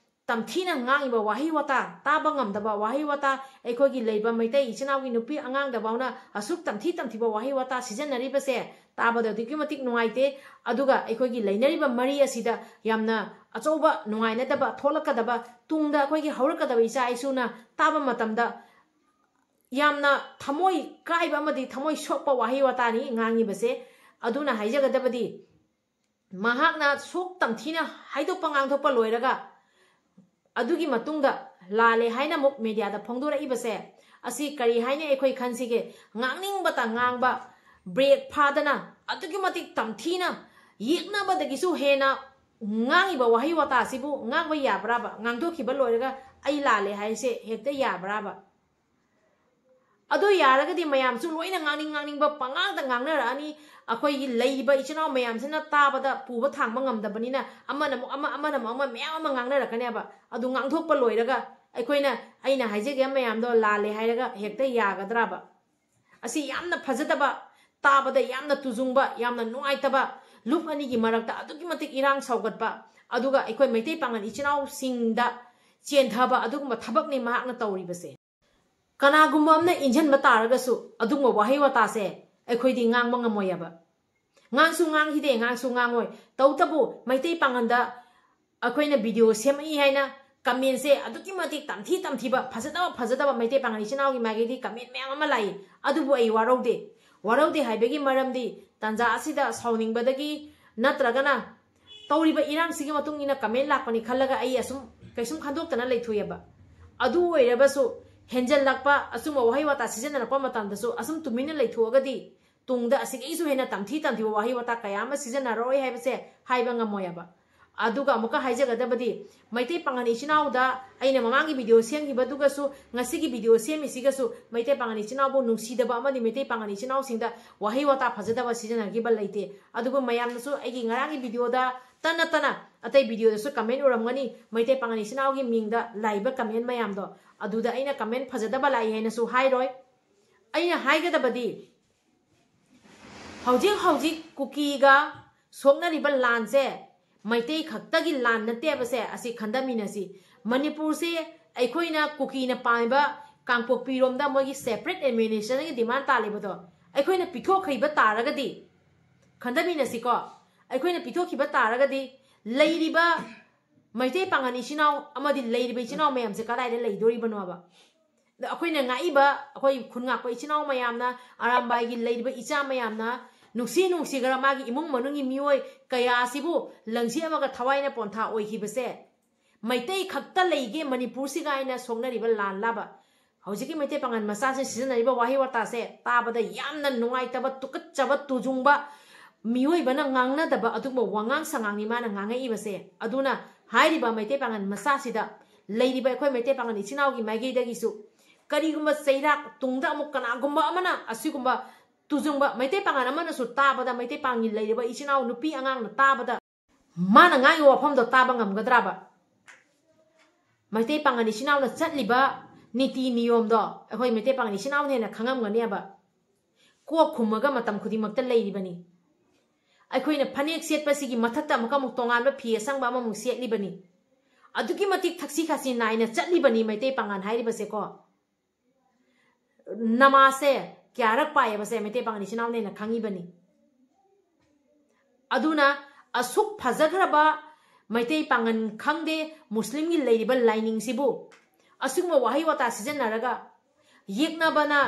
ꯇꯝꯊꯤꯅ ꯉꯥꯡꯉꯤꯕ ꯋꯥꯍꯩ ꯋꯥꯇꯥ, ꯇꯥꯕ ꯉꯝꯗꯕ ꯋꯥꯍꯩ ꯋꯥꯇꯥ, ꯑꯩꯈꯣꯏꯒꯤ ꯂꯩꯕ ꯃꯩꯇꯩ ꯏꯆꯤꯟ ꯏꯅꯥꯎꯒꯤ ꯅꯨꯄꯤ ꯑꯉꯥꯡꯗꯐꯥꯎꯅ ꯑꯁꯨꯛ ꯇꯝꯊꯤ ꯇꯝꯊꯤꯕ ꯋꯥꯍꯩ ꯋꯥꯇꯥ ꯁꯤꯖꯤꯟꯅꯔꯤꯕꯁꯦ ꯇꯥꯕꯗ ꯑꯗꯨꯛꯀꯤ ꯃꯇꯤꯛ ꯅꯨꯡꯉꯥꯏꯇꯦ꯫ ꯑꯗꯨꯒ ꯑꯩꯈꯣꯏꯒꯤ ꯂꯩꯅꯔꯤꯕ ꯃꯔꯤ ꯑꯁꯤꯗ ꯌꯥꯝꯅ ꯑꯆꯧꯕ ꯅꯨꯡꯉꯥꯏꯅꯗꯕ ꯊꯣꯛꯂꯛꯀꯗꯕ, ꯇꯨꯡꯗ ꯑꯩꯈꯣꯏꯒꯤ ꯍꯧꯔꯛꯀꯗꯕ ꯏꯆꯥ ꯏꯁꯨꯅ ꯇꯥꯕ ꯃꯇꯝꯗ ꯌꯥꯝꯅ ꯊꯃꯣꯏ ꯀꯥꯏꯕ ꯑꯃꯗꯤ ꯊꯃꯣꯏ ꯁꯣꯛꯄ ꯋꯥꯍꯩ ꯋꯥꯇꯥꯅꯤ ꯉꯥꯡꯉꯤꯕꯁꯦ꯫ ꯑꯗꯨꯅ ꯍꯥꯏꯖꯒꯗꯕꯗꯤ, ꯃꯍꯥꯛꯅ ꯁꯨꯛ ꯇꯝꯊꯤꯅ ꯍꯥꯏꯗꯣꯛꯄ ꯉꯥꯡꯊꯣꯛꯄ ꯂꯣꯏꯔꯒ ꯑꯗꯨꯒꯤ ꯃꯇꯨꯡꯗ ꯂꯥꯜꯂꯦ ꯍꯥꯏꯅ ꯑꯃꯨꯛ ꯃꯦꯗꯤꯌꯥꯗ ꯐꯣꯡꯗꯣꯔꯛꯏꯕꯁꯦ, ꯑꯁꯤ ꯀꯔꯤ ꯍꯥꯏꯅ ꯑꯩꯈꯣꯏ ꯈꯟꯁꯤꯒꯦ? ꯉꯥꯡꯅꯤꯡꯕꯇ ꯉꯥꯡꯕ, ꯕ꯭ꯔꯦꯛ ꯐꯥꯗꯅ ꯑꯗꯨꯛꯀꯤ ꯃꯇꯤꯛ ꯇꯝꯊꯤꯅ ꯌꯦꯛꯅꯕꯗꯒꯤꯁꯨ ꯍꯦꯟꯅ ꯉꯥꯡꯉꯤꯕ ꯋꯥꯍꯩ ꯋꯥꯇꯥꯁꯤꯕꯨ ꯉꯥꯡꯕ ꯌꯥꯕ꯭ꯔꯥꯕ? ꯉꯥꯡꯊꯣꯛꯈꯤꯕ ꯂꯣꯏꯔꯒ ꯑꯩ ꯂꯥꯜꯂꯦ ꯍꯥꯏꯁꯦ ꯍꯦꯛꯇ ꯌꯥꯕ꯭ꯔꯥꯕ? ꯑꯗꯨ ꯌꯥꯔꯒꯗꯤ ꯃꯌꯥꯝꯁꯨ ꯂꯣꯏꯅ ꯉꯥꯡꯅꯤꯡ ꯉꯥꯡꯅꯤꯡꯕ ꯄꯉꯥꯡꯗ ꯉꯥꯡꯅꯔꯛꯑꯅꯤ꯫ ꯑꯩꯈꯣꯏꯒꯤ ꯂꯩꯔꯤꯕ ꯏꯆꯤꯟ ꯏꯅꯥꯎ ꯃꯌꯥꯝꯁꯤꯅ ꯇꯥꯕꯗ ꯄꯨꯕ ꯊꯥꯡꯕ ꯉꯝꯗꯕꯅꯤꯅ ꯑꯃꯅ ꯑꯃꯨꯛ ꯑꯃ, ꯑꯃꯅ ꯑꯃꯨꯛ ꯑꯃ, ꯃꯌꯥꯝ ꯑꯃ ꯉꯥꯡꯅꯔꯛꯀꯅꯦꯕ꯫ ꯑꯗꯨ ꯉꯥꯡꯊꯣꯛꯄ ꯂꯣꯏꯔꯒ ꯑꯩꯈꯣꯏꯅ, ꯑꯩꯅ ꯍꯥꯏꯖꯒꯦ ꯃꯌꯥꯝꯗꯣ ꯂꯥꯜꯂꯦ ꯍꯥꯏꯔꯒ ꯍꯦꯛꯇ ꯌꯥꯒꯗ꯭ꯔꯕ? ꯑꯁꯤ ꯌꯥꯝꯅ ꯐꯖꯗꯕ, ꯇꯥꯕꯗ ꯌꯥꯝꯅ ꯇꯨꯖꯨꯡꯕ, ꯌꯥꯝꯅ ꯅꯨꯡꯉꯥꯏꯇꯕ, ꯂꯨꯞ ꯑꯅꯤꯒꯤ ꯃꯔꯛꯇ ꯑꯗꯨꯛꯀꯤ ꯃꯇꯤꯛ ꯏꯔꯥꯡ ꯁꯧꯒꯠꯄ, ꯑꯗꯨꯒ ꯑꯩꯈꯣꯏ ꯃꯩꯇꯩ ꯄꯥꯉꯜ ꯏꯆꯤꯟ ꯏꯅꯥꯎꯁꯤꯡꯗ ꯆꯦꯟꯊꯕ ꯑꯗꯨꯒꯨꯝꯕ ꯊꯕꯛꯅꯤ ꯃꯍꯥꯛꯅ ꯇꯧꯔꯤꯕꯁꯦ꯫ ꯀꯅꯥꯒꯨꯝꯕ ꯑꯃꯅ ꯏꯟꯖꯟꯕ ꯇꯥꯔꯒꯁꯨ ꯑꯗꯨꯒꯨꯝꯕ ꯋꯥꯍꯩ ꯋꯥꯇꯥꯁꯦ ꯑꯩꯈꯣꯏꯗꯤ ꯉꯥꯡꯕ ꯉꯝꯃꯣꯏꯑꯕ꯫ ꯉꯥꯡꯁꯨ ꯉꯥꯡꯈꯤꯗꯦ, ꯉꯥꯡꯁꯨ ꯉꯥꯡꯉꯣꯏ꯫ ꯇꯧꯕꯇꯕꯨ ꯃꯩꯇꯩ ꯄꯥꯉꯟꯗ ꯑꯩꯈꯣꯏꯅ ꯚꯤꯗꯤꯑꯣ ꯁꯦꯝꯃꯛꯏ ꯍꯥꯏꯅ ꯀꯃꯦꯟꯁꯦ ꯑꯗꯨꯛꯀꯤ ꯃꯇꯤꯛ ꯇꯝꯊꯤ ꯇꯝꯊꯤꯕ, ꯐꯖꯗꯕ ꯐꯖꯗꯕ ꯃꯩꯇꯩ ꯄꯥꯉꯜ ꯏꯆꯤꯟ ꯏꯅꯥꯎꯒꯤ ꯃꯥꯏꯀꯩꯗꯤ ꯀꯃꯦꯟ ꯃꯌꯥꯝ ꯑꯃ ꯂꯥꯛꯏ꯫ ꯑꯗꯨꯕꯨ ꯑꯩ ꯋꯥꯔꯧꯗꯦ꯫ ꯋꯥꯔꯧꯗꯦ ꯍꯥꯏꯕꯒꯤ ꯃꯔꯝꯗꯤ ꯇꯥꯟꯖꯥ ꯑꯁꯤꯗ ꯁꯥꯎꯅꯤꯡꯕꯗꯒꯤ ꯅꯠꯇ꯭ꯔꯒꯅ ꯇꯧꯔꯤꯕ ꯏꯔꯥꯡꯁꯤꯒꯤ ꯃꯇꯨꯡ ꯏꯟꯅ ꯀꯃꯦꯟ ꯂꯥꯛꯄꯅꯤ ꯈꯜꯂꯒ ꯑꯩ ꯑꯁꯨꯝ ꯀꯩꯁꯨꯝ ꯈꯟꯗꯣꯛꯇꯅ ꯂꯩꯊꯣꯛꯑꯦꯕ꯫ ꯑꯗꯨ ꯑꯣꯏꯔꯕꯁꯨ ꯍꯦꯟꯖꯜꯂꯛꯄ ꯑꯆꯨꯝꯕ ꯋꯥꯍꯩ ꯋꯥꯇꯥ ꯁꯤꯖꯤꯟꯅꯔꯛꯄ ꯃꯇꯝꯗꯁꯨ ꯑꯁꯨꯝ ꯇꯨꯃꯤꯟꯅ ꯂꯩꯊꯣꯛꯑꯒꯗꯤ ꯇꯨꯡꯗ ꯑꯁꯤꯗꯒꯤꯁꯨ ꯍꯦꯟꯅ ꯇꯝꯊꯤ ꯇꯝꯊꯤꯕ ꯋꯥꯍꯩ ꯋꯥꯇꯥ ꯀꯌꯥ ꯑꯃ ꯁꯤꯖꯤꯟꯅꯔꯣꯏ ꯍꯥꯏꯕꯁꯦ ꯍꯥꯏꯕ ꯉꯝꯃꯣꯏꯕ꯫ ꯑꯗꯨꯒ ꯑꯃꯨꯛꯀ ꯍꯥꯏꯖꯒꯗꯕꯗꯤ, ꯃꯩꯇꯩ ꯄꯥꯉꯜ ꯏꯆꯤꯟ ꯏꯅꯥꯎꯗ ꯑꯩꯅ ꯃꯃꯥꯡꯒꯤ video ꯁꯦꯝꯈꯤꯕꯗꯨꯒꯁꯨ ꯉꯁꯤꯒꯤ video ꯁꯦꯝꯃꯤꯁꯤꯒꯁꯨ ꯃꯩꯇꯩ ꯄꯥꯉꯜ ꯏꯆꯤꯟ ꯏꯅꯥꯎꯕꯨ ꯅꯨꯡꯁꯤꯗꯕ ꯑꯃꯗꯤ ꯃꯩꯇꯩ ꯄꯥꯉꯜ ꯏꯆꯤꯟ ꯏꯅꯥꯎꯁꯤꯡꯗ ꯋꯥꯍꯩ ꯋꯥꯇꯥ ꯐꯖꯗꯕ ꯁꯤꯖꯤꯟꯅꯈꯤꯕ ꯂꯩꯇꯦ꯫ ꯑꯗꯨꯕꯨ ꯃꯌꯥꯝꯅꯁꯨ ꯑꯩꯒꯤ ꯉꯔꯥꯡꯒꯤ videoꯗ ꯇꯠꯅ ꯇꯠꯅ ꯑꯇꯩ videoꯗꯁꯨ comment ꯎꯔꯝꯒꯅꯤ, ꯃꯩꯇꯩ ꯄꯥꯉꯜ ꯏꯆꯤꯟ ꯏꯅꯥꯎꯒꯤ ꯃꯤꯡꯗ ꯂꯥꯛꯏꯕ comment ꯃꯌꯥꯝꯗꯣ꯫ ꯑꯗꯨꯗ ꯑꯩꯅ comment ꯐꯖꯗꯕ ꯂꯥꯛꯏ ꯍꯥꯏꯅꯁꯨ ꯍꯥꯏꯔꯣꯏ꯫ ꯑꯩꯅ ꯍꯥꯏꯒꯗꯕꯗꯤ, ꯍꯧꯖꯤꯛ ꯍꯧꯖꯤꯛ ꯀꯨꯀꯤꯒ ꯁꯣꯛꯅꯔꯤꯕ ꯂꯥꯟꯁꯦ ꯃꯩꯇꯩ ꯈꯛꯇꯒꯤ ꯂꯥꯟ ꯅꯠꯇꯦꯕꯁꯦ, ꯑꯁꯤ ꯈꯟꯊꯃꯤꯟꯅꯁꯤ꯫ ꯃꯅꯤꯄꯨꯔꯁꯦ ꯑꯩꯈꯣꯏꯅ ꯀꯨꯀꯤꯅ ꯄꯥꯝꯃꯤꯕ ꯀꯥꯡꯄꯣꯛꯄꯤꯔꯣꯝꯗ ꯃꯣꯏꯒꯤ separate administrationꯒꯤ demand ꯇꯥꯜꯂꯤꯕꯗꯣ ꯑꯩꯈꯣꯏꯅ ꯄꯤꯊꯣꯛꯈꯤꯕ ꯇꯥꯔꯒꯗꯤ, ꯈꯟꯊꯃꯤꯟꯅꯁꯤꯀꯣ, ꯑꯩꯈꯣꯏꯅ ꯄꯤꯊꯣꯛꯈꯤꯕ ꯇꯥꯔꯒꯗꯤ ꯂꯩꯔꯤꯕ ꯃꯩꯇꯩ ꯄꯥꯉꯜ ꯏꯆꯤꯟ ꯏꯅꯥꯎ ꯑꯃꯗꯤ ꯂꯩꯔꯤꯕ ꯏꯆꯤꯟ ꯏꯅꯥꯎ ꯃꯌꯥꯝꯁꯦ ꯀꯗꯥꯏꯗ ꯂꯩꯗꯣꯔꯤꯕꯅꯣꯕ? ꯑꯗ ꯑꯩꯈꯣꯏꯅ ꯉꯥꯛꯏꯕ, ꯑꯩꯈꯣꯏ ꯈꯨꯟ ꯉꯥꯛꯄ ꯏꯆꯤꯟ ꯏꯅꯥꯎ ꯃꯌꯥꯝꯅ, ꯑꯔꯥꯝꯕꯥꯏꯒꯤ ꯂꯩꯔꯤꯕ ꯏꯆꯥ ꯃꯌꯥꯝꯅ, ꯅꯨꯡꯁꯤ ꯅꯨꯡꯁꯤꯈ꯭ꯔ ꯃꯥꯒꯤ ꯏꯃꯨꯡ ꯃꯅꯨꯡꯒꯤ ꯃꯤꯑꯣꯏ ꯀꯌꯥ ꯑꯁꯤꯕꯨ ꯂꯪꯁꯤ ꯑꯃꯒ ꯊꯋꯥꯏꯅ ꯄꯣꯟꯊꯥ ꯑꯣꯏꯈꯤꯕꯁꯦ ꯃꯩꯇꯩ ꯈꯛꯇ ꯂꯩꯒꯦ ꯃꯅꯤꯄꯨꯔꯁꯤꯒ ꯍꯥꯏꯅ ꯁꯣꯛꯅꯔꯤꯕ ꯂꯥꯟꯂꯕ? ꯍꯧꯖꯤꯛꯀꯤ ꯃꯩꯇꯩ ꯄꯥꯉꯜ ꯃꯆꯥꯁꯤꯡ ꯁꯤꯖꯤꯟꯅꯔꯤꯕ ꯋꯥꯍꯩ ꯋꯥꯇꯥꯁꯦ ꯇꯥꯕꯗ ꯌꯥꯝꯅ ꯅꯨꯡꯉꯥꯏꯇꯕ, ꯇꯨꯀꯠꯆꯕ, ꯇꯨꯖꯨꯡꯕ, ꯃꯤꯑꯣꯏꯕꯅ ꯉꯥꯡꯅꯗꯕ ꯑꯗꯨꯒꯨꯝꯕ ꯋꯥꯉꯥꯡ ꯁꯉꯥꯡꯅꯤ ꯃꯥꯅ ꯉꯥꯡꯉꯛꯏꯕꯁꯦ꯫ ꯑꯗꯨꯅ ꯍꯥꯏꯔꯤꯕ ꯃꯩꯇꯩ ꯄꯥꯉꯜ ꯃꯆꯥꯁꯤꯗ ꯂꯩꯔꯤꯕ ꯑꯩꯈꯣꯏ ꯃꯩꯇꯩ ꯄꯥꯉꯜ ꯏꯆꯤꯟ ꯏꯅꯥꯎꯒꯤ ꯃꯥꯏꯀꯩꯗꯒꯤꯁꯨ ꯀꯔꯤꯒꯨꯝꯕ ꯆꯩꯔꯥꯛ ꯇꯨꯡꯗ ꯑꯃꯨꯛ ꯀꯅꯥꯒꯨꯝꯕ ꯑꯃꯅ ꯑꯁꯤꯒꯨꯝꯕ ꯇꯨꯖꯨꯡꯕ ꯃꯩꯇꯩ ꯄꯥꯉꯜ ꯑꯃꯅꯁꯨ ꯇꯥꯕꯗ, ꯃꯩꯇꯩ ꯄꯥꯉꯜꯒꯤ ꯂꯩꯔꯤꯕ ꯏꯆꯤꯟ ꯏꯅꯥꯎ ꯅꯨꯄꯤ ꯑꯉꯥꯡꯅ ꯇꯥꯕꯗ ꯃꯥꯅ ꯉꯥꯡꯉꯤꯕ ꯋꯥꯐꯝꯗꯣ ꯇꯥꯕ ꯉꯝꯒꯗ꯭ꯔꯕ? ꯃꯩꯇꯩ ꯄꯥꯉꯜ ꯏꯆꯤꯟ ꯏꯅꯥꯎꯅ ꯆꯠꯂꯤꯕ ꯅꯤꯇꯤ ꯅꯤꯌꯣꯝꯗꯣ ꯑꯩꯈꯣꯏ ꯃꯩꯇꯩ ꯄꯥꯉꯜ ꯏꯆꯤꯟ ꯏꯅꯥꯎꯅ ꯍꯦꯟꯅ ꯈꯪꯉꯝꯒꯅꯦꯕ꯫ ꯀꯣꯛ ꯈꯨꯝꯃꯒ ꯃꯇꯝ ꯈꯨꯗꯤꯡꯃꯛꯇ ꯂꯩꯔꯤꯕꯅꯤ꯫ ꯑꯩꯈꯣꯏꯅ ꯐꯅꯦꯛ ꯁꯦꯠꯄꯁꯤꯒꯤ ꯃꯊꯛꯇ ꯑꯃꯨꯛꯀ ꯑꯃꯨꯛ ꯇꯣꯉꯥꯟꯕ ꯐꯤ ꯑꯁꯪꯕ ꯑꯃꯃꯨꯛ ꯁꯦꯠꯂꯤꯕꯅꯤ꯫ ꯑꯗꯨꯛꯀꯤ ꯃꯇꯤꯛ ꯊꯛꯁꯤ ꯈꯥꯁꯤ ꯅꯥꯏꯅ ꯆꯠꯂꯤꯕꯅꯤ ꯃꯩꯇꯩ ꯄꯥꯉꯜ ꯍꯥꯏꯔꯤꯕꯁꯦꯀꯣ꯫ ꯅꯃꯥꯖꯁꯦ ꯀꯌꯥꯔꯛ ꯄꯥꯏꯌꯦꯕꯁꯦ ꯃꯩꯇꯩ ꯄꯥꯉꯜ ꯏꯆꯤꯟ ꯏꯅꯥꯎꯅ ꯍꯦꯟꯅ ꯈꯪꯉꯤꯕꯅꯤ꯫ ꯑꯗꯨꯅ ꯑꯁꯨꯛ ꯐꯖꯈ꯭ꯔꯕ ꯃꯩꯇꯩ ꯄꯥꯉꯜ ꯈꯪꯗꯦ, ꯃꯨꯁꯂꯤꯝꯒꯤ ꯂꯩꯔꯤꯕ ꯂꯥꯏꯅꯤꯡꯁꯤꯕꯨ ꯑꯁꯤꯒꯨꯝꯕ ꯋꯥꯍꯩ ꯋꯥꯇꯥ ꯁꯤꯖꯤꯟꯅꯔꯒ ꯌꯦꯛꯅꯕꯅ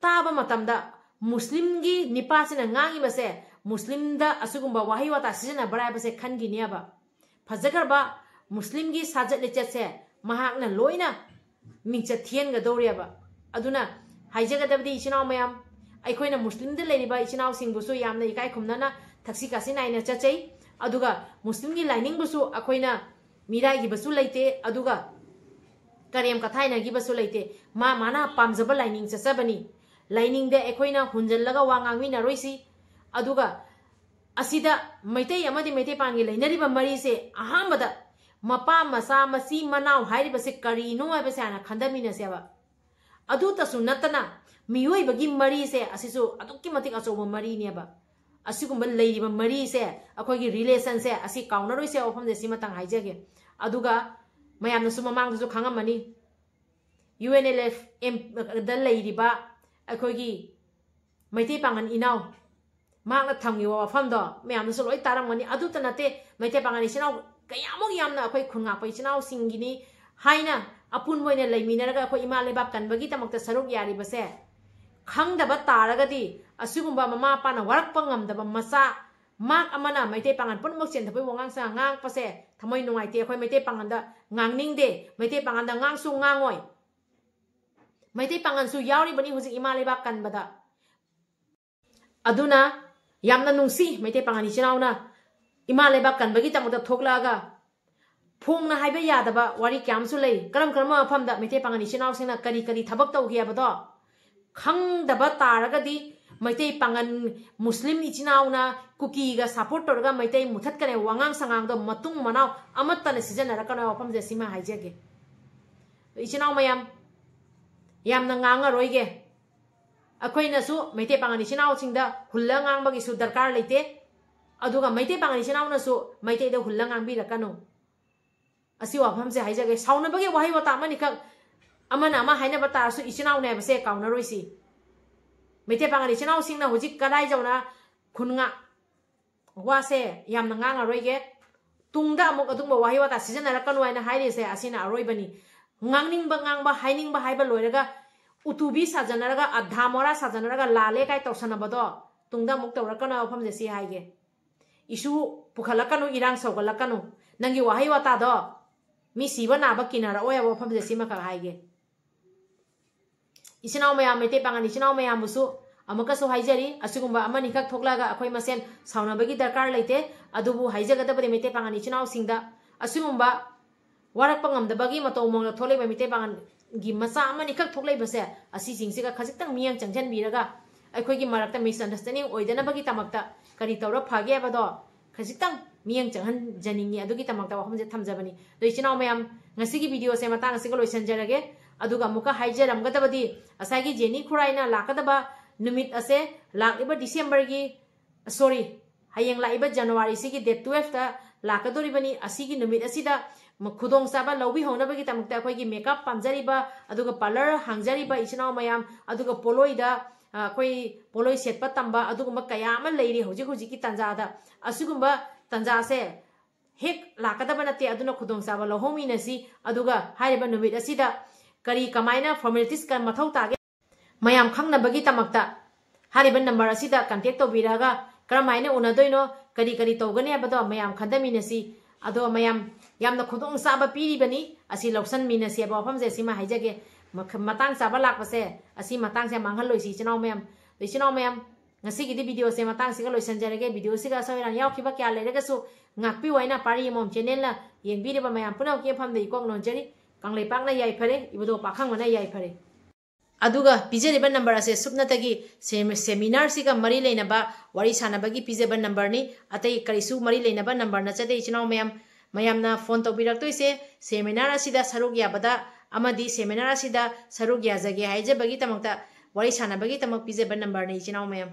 ꯇꯥꯕ ꯃꯇꯝꯗ ꯃꯨꯁꯂꯤꯝꯒꯤ ꯅꯤꯄꯥꯁꯤꯅ ꯉꯥꯡꯉꯤꯕꯁꯦ ꯃꯨꯁꯂꯤꯝꯗ ꯑꯁꯤꯒꯨꯝꯕ ꯋꯥꯍꯩ ꯋꯥꯇꯥ ꯁꯤꯖꯤꯟꯅꯕ꯭ꯔꯥ ꯍꯥꯏꯕꯁꯦ ꯈꯟꯈꯤꯅꯦꯕ꯫ ꯐꯖꯈ꯭ꯔꯕ ꯃꯨꯁꯂꯤꯝꯒꯤ ꯁꯥꯖꯠ ꯂꯤꯆꯠꯁꯦ ꯃꯍꯥꯛꯅ ꯂꯣꯏꯅ ꯃꯤꯡꯆꯠ ꯊꯤꯍꯟꯒꯗꯧꯔꯦꯕ꯫ ꯑꯗꯨꯅ ꯍꯥꯏꯖꯒꯗꯕꯗꯤ ꯏꯆꯤꯟ ꯏꯅꯥꯎ ꯃꯌꯥꯝ, ꯑꯩꯈꯣꯏꯅ ꯃꯨꯁꯂꯤꯝꯗ ꯂꯩꯔꯤꯕ ꯏꯆꯤꯟ ꯏꯅꯥꯎꯁꯤꯡꯕꯨꯁꯨ ꯌꯥꯝꯅ ꯏꯀꯥꯏ ꯈꯨꯝꯅꯅ ꯊꯛꯁꯤ ꯈꯥꯁꯤ ꯅꯥꯏꯅ ꯆꯠꯆꯩ꯫ ꯑꯗꯨꯒ ꯃꯨꯁꯂꯤꯝꯒꯤ ꯂꯥꯏꯅꯤꯡꯕꯨꯁꯨ ꯑꯩꯈꯣꯏꯅ ꯃꯤꯔꯥꯏꯈꯤꯕꯁꯨ ꯂꯩꯇꯦ, ꯑꯗꯨꯒ ꯀꯔꯦꯝ ꯀꯊꯥꯏꯅꯈꯤꯕꯁꯨ ꯂꯩꯇꯦ꯫ ꯃꯥ ꯃꯥꯅ ꯄꯥꯝꯖꯕ ꯂꯥꯏꯅꯤꯡ ꯆꯠꯆꯕꯅꯤ꯫ ꯂꯥꯏꯅꯤꯡꯗ ꯑꯩꯈꯣꯏꯅ ꯍꯨꯟꯖꯜꯂꯒ ꯋꯥ ꯉꯥꯡꯃꯤꯟꯅꯔꯣꯏꯁꯤ꯫ ꯑꯗꯨꯒ ꯑꯁꯤꯗ ꯃꯩꯇꯩ ꯑꯃꯗꯤ ꯃꯩꯇꯩ ꯄꯥꯡꯒꯤ ꯂꯩꯅꯔꯤꯕ ꯃꯔꯤꯁꯦ ꯑꯍꯥꯟꯕꯗ ꯃꯄꯥ, ꯃꯆꯥ, ꯃꯆꯤ, ꯃꯅꯥꯎ ꯍꯥꯏꯔꯤꯕꯁꯦ ꯀꯔꯤꯅꯣ ꯍꯥꯏꯕꯁꯦ ꯍꯥꯟꯅ ꯈꯟꯊꯃꯤꯟꯅꯁꯦꯕ꯫ ꯑꯗꯨꯇꯁꯨ ꯅꯠꯇꯅ ꯃꯤꯑꯣꯏꯕꯒꯤ ꯃꯔꯤꯁꯦ ꯑꯁꯤꯁꯨ ꯑꯗꯨꯛꯀꯤ ꯃꯇꯤꯛ ꯑꯆꯧꯕ ꯃꯔꯤꯅꯦꯕ꯫ ꯑꯁꯤꯒꯨꯝꯕ ꯂꯩꯔꯤꯕ ꯃꯔꯤꯁꯦ, ꯑꯩꯈꯣꯏꯒꯤ relationꯁꯦ ꯑꯁꯤ ꯀꯥꯎꯅꯔꯣꯏꯁꯦ ꯋꯥꯐꯝꯁꯦ ꯁꯤꯃꯇꯪ ꯍꯥꯏꯖꯒꯦ꯫ ꯑꯗꯨꯒ ꯃꯌꯥꯝꯅꯁꯨ ꯃꯃꯥꯡꯗꯁꯨ ꯈꯪꯉꯝꯃꯅꯤ, ꯌꯨ ꯑꯦꯟ ꯑꯦꯜ ꯑꯦꯐ ꯑꯦꯝ ꯗ ꯂꯩꯔꯤꯕ ꯑꯩꯈꯣꯏꯒꯤ ꯃꯩꯇꯩ ꯄꯥꯉꯟ ꯏꯅꯥꯎ ꯃꯍꯥꯛꯅ ꯊꯝꯈꯤꯕ ꯋꯥꯐꯝꯗꯣ ꯃꯌꯥꯝꯅꯁꯨ ꯂꯣꯏ ꯇꯥꯔꯝꯒꯅꯤ꯫ ꯑꯗꯨꯇ ꯅꯠꯇꯦ, ꯃꯩꯇꯩ ꯄꯥꯉꯟ ꯏꯆꯤꯟ ꯏꯅꯥꯎ ꯀꯌꯥꯃꯨꯛ ꯌꯥꯝꯅ ꯑꯩꯈꯣꯏ ꯈꯨꯟ ꯉꯥꯛꯄ ꯏꯆꯤꯟ ꯏꯅꯥꯎꯁꯤꯡꯒꯤꯅꯤ ꯍꯥꯏꯅ ꯑꯄꯨꯟꯕ ꯑꯣꯏꯅ ꯂꯩꯃꯤꯟꯅꯔꯒ ꯑꯩꯈꯣꯏ ꯏꯃꯥ ꯂꯩꯕꯥꯛ ꯀꯟꯕꯒꯤꯗꯃꯛꯇ ꯁꯔꯨꯛ ꯌꯥꯔꯤꯕꯁꯦ ꯈꯪꯗꯕ ꯇꯥꯔꯒꯗꯤ, ꯑꯁꯤꯒꯨꯝꯕ ꯃꯃꯥ ꯃꯄꯥꯅ ꯋꯥꯔꯛꯄ ꯉꯝꯗꯕ ꯃꯆꯥ ꯃꯍꯥꯛ ꯑꯃꯅ ꯃꯩꯇꯩ ꯄꯥꯉꯟ ꯄꯨꯝꯅꯃꯛ ꯆꯦꯟꯊꯕꯒꯤ ꯋꯥꯉꯥꯡꯁꯥ ꯉꯥꯡꯉꯛꯄꯁꯦ ꯊꯃꯣꯏ ꯅꯨꯡꯉꯥꯏꯇꯦ꯫ ꯑꯩꯈꯣꯏ ꯃꯩꯇꯩ ꯄꯥꯉꯟꯗ ꯉꯥꯡꯅꯤꯡꯗꯦ, ꯃꯩꯇꯩ ꯄꯥꯉꯟꯗ ꯉꯥꯡꯁꯨ ꯉꯥꯡꯉꯣꯏ꯫ ꯃꯩꯇꯩ ꯄꯥꯉꯟꯁꯨ ꯌꯥꯎꯔꯤꯕꯅꯤ ꯍꯧꯖꯤꯛ ꯏꯃꯥ ꯂꯩꯕꯥꯛ ꯀꯟꯕꯗ꯫ ꯑꯗꯨꯅ ꯌꯥꯝꯅ ꯅꯨꯡꯁꯤ, ꯃꯩꯇꯩ ꯄꯥꯉꯟ ꯏꯆꯤꯟ ꯏꯅꯥꯎꯅ ꯏꯃꯥ ꯂꯩꯕꯥꯛ ꯀꯟꯕꯒꯤꯗꯃꯛꯇ ꯊꯣꯛꯂꯛꯑꯒ ꯐꯣꯡꯅ ꯍꯥꯏꯕ ꯌꯥꯗꯕ ꯋꯥꯔꯤ ꯀꯌꯥ ꯑꯃꯁꯨ ꯂꯩ꯫ ꯀꯔꯝ ꯀꯔꯝꯕ ꯃꯐꯝꯗ ꯃꯩꯇꯩ ꯄꯥꯉꯟ ꯏꯆꯤꯟ ꯏꯅꯥꯎꯁꯤꯡꯅ ꯀꯔꯤ ꯀꯔꯤ ꯊꯕꯛ ꯇꯧꯈꯤ ꯍꯥꯏꯕꯗꯣ ꯈꯪꯗꯕ ꯇꯥꯔꯒꯗꯤ, ꯃꯩꯇꯩ ꯄꯥꯉꯟ ꯃꯨꯁꯂꯤꯝ ꯏꯆꯤꯟ ꯏꯅꯥꯎꯅ ꯀꯨꯀꯤꯒ support ꯇꯧꯔꯒ ꯃꯩꯇꯩ ꯃꯨꯊꯠꯀꯅꯤ ꯋꯥꯉꯥꯡ ꯁꯉꯥꯡꯗꯣ ꯃꯇꯨꯡ ꯃꯅꯥꯎ ꯑꯃꯠꯇꯅ ꯁꯤꯖꯤꯟꯅꯔꯛꯀꯅꯣ ꯍꯥꯏꯕ ꯋꯥꯐꯝꯁꯦ ꯁꯤꯃ ꯍꯥꯏꯖꯒꯦ꯫ ꯏꯆꯤꯟ ꯏꯅꯥꯎ ꯃꯌꯥꯝ, ꯌꯥꯝꯅ ꯉꯥꯡꯉꯔꯣꯏꯒꯦ꯫ ꯑꯩꯈꯣꯏꯅꯁꯨ ꯃꯩꯇꯩ ꯄꯥꯉꯟ ꯏꯆꯤꯟ ꯏꯅꯥꯎꯁꯤꯡꯗ ꯍꯨꯜꯂ ꯉꯥꯡꯕꯒꯤꯁꯨ ꯗꯔꯀꯥꯔ ꯂꯩꯇꯦ꯫ ꯑꯗꯨꯒ ꯃꯩꯇꯩ ꯄꯥꯉꯟ ꯏꯆꯤꯟ ꯏꯅꯥꯎꯅꯁꯨ ꯃꯩꯇꯩꯗ ꯍꯨꯜꯂ ꯉꯥꯡꯕꯤꯔꯛꯀꯅꯨ꯫ ꯑꯁꯤ ꯋꯥꯐꯝꯁꯦ ꯍꯥꯏꯖꯒꯦ꯫ ꯁꯥꯎꯅꯕꯒꯤ ꯋꯥꯍꯩ ꯋꯥꯇꯥ ꯑꯃꯅꯤꯈꯛ ꯑꯃꯅ ꯑꯃ ꯍꯥꯏꯅꯕ ꯇꯥꯔꯁꯨ ꯏꯆꯤꯟ ꯏꯅꯥꯎꯅꯦ ꯍꯥꯏꯕꯁꯦ ꯀꯥꯎꯅꯔꯣꯏꯁꯤ꯫ ꯃꯩꯇꯩ ꯄꯥꯉꯟ ꯏꯆꯤꯟ ꯏꯅꯥꯎꯁꯤꯡꯅ ꯍꯧꯖꯤꯛ ꯀꯗꯥꯏ ꯌꯧꯅ ꯈꯨꯟ ꯉꯥ-, ꯋꯥꯁꯦ ꯌꯥꯝꯅ ꯉꯥꯡꯉꯔꯣꯏꯒꯦ꯫ ꯇꯨꯡꯗ ꯑꯃꯨꯛ ꯑꯗꯨꯒꯨꯝꯕ ꯋꯥꯍꯩ ꯋꯥꯇꯥ ꯁꯤꯖꯤꯟꯅꯔꯛꯀꯅꯨ ꯍꯥꯏꯅ ꯍꯥꯏꯔꯤꯁꯦ ꯑꯁꯤꯅ ꯑꯔꯣꯏꯕꯅꯤ꯫ ꯉꯥꯡꯅꯤꯡꯕ ꯉꯥꯡꯕ, ꯍꯥꯏꯅꯤꯡꯕ ꯍꯥꯏꯕ ꯂꯣꯏꯔꯒ ꯎꯇꯨꯕꯤ ꯁꯥꯖꯟꯅꯔꯒ, ꯑꯙꯥ ꯃꯣꯔꯥ ꯁꯥꯖꯟꯅꯔꯒ ꯂꯥꯜꯂꯦ ꯀꯥꯏ ꯇꯧꯁꯟꯅꯕꯗꯣ ꯇꯨꯡꯗ ꯑꯃꯨꯛ ꯇꯧꯔꯛꯀꯅꯨ ꯍꯥꯏꯕ ꯋꯥꯐꯝꯁꯦ ꯁꯤ ꯍꯥꯏꯒꯦ꯫ Issue ꯄꯨꯈꯠꯂꯛꯀꯅꯨ, ꯏꯔꯥꯡ ꯁꯧꯒꯠꯂꯛꯀꯅꯨ꯫ ꯅꯪꯒꯤ ꯋꯥꯍꯩ ꯋꯥꯇꯥꯗꯣ ꯃꯤ ꯁꯤꯕ ꯅꯥꯕ ꯀꯤꯅꯔꯛꯑꯣꯏ ꯍꯥꯏꯕ ꯋꯥꯐꯝꯁꯦ ꯁꯤꯃꯈꯛ ꯍꯥꯏꯒꯦ꯫ ꯏꯆꯤꯟ ꯏꯅꯥꯎ ꯃꯌꯥꯝ, ꯃꯩꯇꯩ ꯄꯥꯉꯟ ꯏꯆꯤꯟ ꯏꯅꯥꯎ ꯃꯌꯥꯝꯕꯨꯁꯨ ꯑꯃꯨꯛꯀꯁꯨ ꯍꯥꯏꯖꯔꯤ, ꯑꯁꯤꯒꯨꯝꯕ ꯑꯃꯅꯤꯈꯛ ꯊꯣꯛꯂꯛꯑꯒ ꯑꯩꯈꯣꯏ ꯃꯁꯦꯟ ꯁꯥꯎꯅꯕꯒꯤ ꯗꯔꯀꯥꯔ ꯂꯩꯇꯦ꯫ ꯑꯗꯨꯕꯨ ꯍꯥꯏꯖꯒꯗꯕꯗꯤ ꯃꯩꯇꯩ ꯄꯥꯉꯜ ꯏꯆꯤꯟ ꯏꯅꯥꯎꯁꯤꯡꯗ, ꯑꯁꯤꯒꯨꯝꯕ ꯋꯥꯔꯛꯄ ꯉꯝꯗꯕꯒꯤ ꯃꯇꯧ ꯃꯑꯣꯡꯗ ꯊꯣꯛꯂꯛꯏꯕ ꯃꯩꯇꯩ ꯄꯥꯉꯜꯒꯤ ꯃꯆꯥ ꯑꯃꯅꯤꯈꯛ ꯊꯣꯛꯂꯛꯏꯕꯁꯦ, ꯑꯁꯤꯁꯤꯡꯁꯤꯒ ꯈꯖꯤꯛꯇꯪ ꯃꯤꯠꯌꯦꯡ ꯆꯪꯁꯤꯟꯕꯤꯔꯒ ꯑꯩꯈꯣꯏꯒꯤ ꯃꯔꯛꯇ misunderstanding ꯑꯣꯏꯗꯅꯕꯒꯤ ꯗꯃꯛꯇ ꯀꯔꯤ ꯇꯧꯔ ꯐꯒꯦ ꯍꯥꯏꯕꯗꯣ ꯈꯖꯤꯛꯇꯪ ꯃꯤꯠꯌꯦꯡ ꯆꯪꯍꯟꯖꯅꯤꯡꯉꯤ꯫ ꯑꯗꯨꯒꯤꯗꯃꯛꯇ ꯋꯥꯐꯝꯁꯦ ꯊꯝꯖꯕꯅꯤ꯫ ꯑꯗꯣ ꯏꯆꯤꯟ ꯏꯅꯥꯎ ꯃꯌꯥꯝ, ꯉꯁꯤꯒꯤ video ꯁꯦ ꯃꯇꯥꯡ ꯑꯁꯤꯒ ꯂꯣꯏꯁꯤꯟꯖꯔꯒꯦ꯫ ꯑꯗꯨꯒ ꯑꯃꯨꯛꯀ ꯍꯥꯏꯖꯔꯝꯒꯗꯕꯗꯤ, ꯉꯁꯥꯏꯒꯤ ꯖꯦꯅꯤ ꯈꯨꯔꯥꯏꯅ ꯂꯥꯛꯀꯗꯕ ꯅꯨꯃꯤꯠ ꯑꯁꯦ ꯂꯥꯛꯂꯤꯕ December ꯒꯤ, sorry, ꯍꯌꯦꯡ ꯂꯥꯛꯏꯕ January ꯁꯤꯒꯤ date twelve ꯇ ꯂꯥꯛꯀꯗꯧꯔꯤꯕꯅꯤ꯫ ꯑꯁꯤꯒꯤ ꯅꯨꯃꯤꯠ ꯑꯁꯤꯗ ꯃ-, ꯈꯨꯗꯣꯡꯆꯥꯕ ꯂꯧꯕꯤꯍꯧꯅꯕꯒꯤꯗꯃꯛꯇ ꯑꯩꯈꯣꯏꯒꯤ makeup ꯄꯥꯝꯖꯔꯤꯕ, ꯑꯗꯨꯒ parlour ꯍꯥꯡꯖꯔꯤꯕ ꯏꯆꯤꯟ ꯏꯅꯥꯎ ꯃꯌꯥꯝ, ꯑꯗꯨꯒ ꯄꯣꯠꯂꯣꯏꯗ, ꯑ, ꯑꯩꯈꯣꯏ ꯄꯣꯠꯂꯣꯏ ꯁꯦꯠꯄ ꯇꯝꯕ ꯑꯗꯨꯒꯨꯝꯕ ꯀꯌꯥ ꯑꯃ ꯂꯩꯔꯤ ꯍꯧꯖꯤꯛ ꯍꯧꯖꯤꯛꯀꯤ ꯇꯥꯟꯖꯥꯗ꯫ ꯑꯁꯤꯒꯨꯝꯕ ꯇꯥꯟꯖꯥꯁꯦ ꯍꯦꯛ ꯂꯥꯛꯀꯗꯕ ꯅꯠꯇꯦ, ꯑꯗꯨꯅ ꯈꯨꯗꯣꯡꯆꯥꯕ ꯂꯧꯍꯧꯃꯤꯟꯅꯁꯤ꯫ ꯑꯗꯨꯒ ꯍꯥꯏꯔꯤꯕ ꯅꯨꯃꯤꯠ ꯑꯁꯤꯗ ꯀꯔꯤ ꯀꯃꯥꯏꯅ formalities ꯀ ꯃꯊꯧ ꯇꯥꯒꯦ ꯃꯌꯥꯝ ꯈꯪꯅꯕꯒꯤꯗꯃꯛꯇ ꯍꯥꯏꯔꯤꯕ number ꯑꯁꯤꯗ contact ꯇꯧꯕꯤꯔꯛꯑꯒ ꯀꯔꯝꯍꯥꯏꯅ ꯎꯅꯗꯣꯏꯅꯣ, ꯀꯔꯤ ꯀꯔꯤ ꯇꯧꯒꯅꯤ ꯍꯥꯏꯕꯗꯣ ꯃꯌꯥꯝ ꯈꯟꯊꯃꯤꯟꯅꯁꯤ꯫ ꯑꯗꯣ ꯃꯌꯥꯝ ꯌꯥꯝꯅ ꯈꯨꯗꯣꯡꯆꯥꯕ ꯄꯤꯔꯤꯕꯅꯤ, ꯑꯁꯤ ꯂꯧꯁꯟꯃꯤꯟꯅꯁꯤ ꯍꯥꯏꯕ ꯋꯥꯐꯝꯁꯦ ꯁꯤꯃ ꯍꯥꯏꯖꯒꯦ꯫ ꯃꯈ-, ꯃꯇꯥꯡ ꯆꯥꯕ ꯂꯥꯛꯄꯁꯦ, ꯑꯁꯤ ꯃꯇꯥꯡꯁꯦ ꯃꯥꯡꯍꯜꯂꯣꯏꯁꯤ ꯏꯆꯤꯟ ꯏꯅꯥꯎ ꯃꯌꯥꯝ꯫ ꯏꯆꯤꯟ ꯏꯅꯥꯎ ꯃꯌꯥꯝ, ꯉꯁꯤꯒꯤꯗꯤ video ꯁꯦ ꯃꯇꯥꯡꯁꯤꯒ ꯂꯣꯏꯁꯤꯟꯖꯔꯒꯦ꯫ Video ꯁꯤꯒ ꯑꯁꯣꯏ ꯑꯔꯥꯟ ꯌꯥꯎꯈꯤꯕ ꯀꯌꯥ ꯂꯩꯔꯒꯁꯨ ꯉꯥꯛꯄꯤꯌꯨ ꯍꯥꯏꯅ ꯄꯥꯔꯤ ꯑꯃꯃꯝ channel ꯅ ꯌꯦꯡꯕꯤꯔꯤꯕ ꯃꯌꯥꯝ ꯄꯨꯝꯅꯃꯛꯀꯤ ꯃꯐꯝꯗ ꯏꯀꯣꯛ ꯅꯣꯟꯖꯔꯤ꯫ ꯀꯪꯂꯩꯄꯥꯛꯅ ꯌꯥꯏꯐꯔꯦ, ꯏꯕꯨꯙꯧ ꯄꯥꯈꯪꯕꯅ ꯌꯥꯏꯐꯔꯦ꯫ ꯑꯗꯨꯒ ꯄꯤꯖꯔꯤꯕ number ꯑꯁꯦ ꯁꯨꯞꯅꯇꯒꯤ ꯁꯦꯃꯤ-, seminar ꯁꯤꯒ ꯃꯔꯤ ꯂꯩꯅꯕ ꯋꯥꯔꯤ ꯁꯥꯟꯅꯕꯒꯤ ꯄꯤꯖꯕ number ꯅꯤ꯫ ꯑꯇꯩ ꯀꯔꯤꯁꯨ ꯃꯔꯤ ꯂꯩꯅꯕ number ꯅꯠꯆꯗꯦ ꯏꯆꯤꯟ ꯏꯅꯥꯎ ꯃꯌꯥꯝ꯫ ꯃꯌꯥꯝꯅ phone ꯇꯧꯕꯤꯔꯛꯇꯣꯏꯁꯦ seminar ꯑꯁꯤꯗ ꯁꯔꯨꯛ ꯌꯥꯕꯗ ꯑꯃꯗꯤ seminar ꯑꯁꯤꯗ ꯁꯔꯨꯛ ꯌꯥꯖꯒꯦ ꯍꯥꯏꯖꯕꯒꯤꯗꯃꯛꯇ ꯋꯥꯔꯤ ꯁꯥꯟꯅꯕꯒꯤꯗꯃꯛ ꯄꯤꯖꯕ number ꯅꯤ ꯏꯆꯤꯟ ꯏꯅꯥꯎ ꯃꯌꯥꯝ꯫